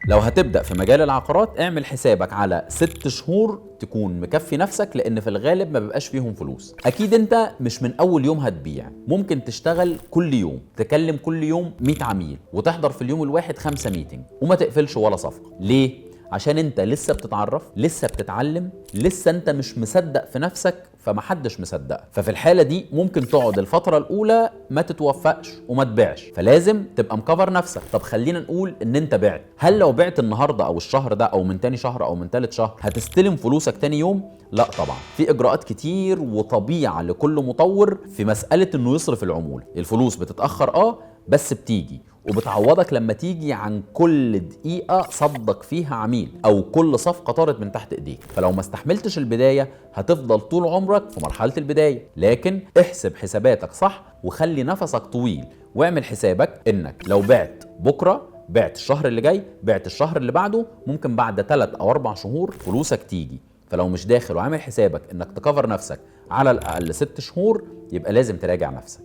لو هتبدأ في مجال العقارات اعمل حسابك على 6 شهور تكون مكفي نفسك، لان في الغالب ما بيبقاش فيهم فلوس. اكيد انت مش من اول يوم هتبيع، ممكن تشتغل كل يوم، تكلم كل يوم 100 عميل وتحضر في اليوم الواحد 5 meeting وما تقفلش ولا صفقة. ليه؟ عشان انت لسه بتتعرف، لسه بتتعلم، لسه انت مش مصدق في نفسك، فمحدش مصدقك. ففي الحالة دي ممكن تقعد الفترة الأولى ما تتوفقش وما تبيعش، فلازم تبقى مكفر نفسك. طب خلينا نقول ان انت بعت، هل لو بعت النهارده او الشهر ده او من تاني شهر او من تالت شهر هتستلم فلوسك تاني يوم؟ لا طبعا، في اجراءات كتير وطبيعة لكل مطور في مسألة انه يصرف العمولة. الفلوس بتتأخر بس بتيجي وبتعوضك لما تيجي عن كل دقيقة صدق فيها عميل أو كل صفقة طارت من تحت إيديك. فلو ما استحملتش البداية هتفضل طول عمرك في مرحلة البداية. لكن احسب حساباتك صح وخلي نفسك طويل، واعمل حسابك إنك لو بعت بكرة، بعت الشهر اللي جاي، بعت الشهر اللي بعده، ممكن بعد 3 أو 4 شهور فلوسك تيجي. فلو مش داخل وعامل حسابك إنك تكفر نفسك على الأقل 6 شهور يبقى لازم تراجع نفسك.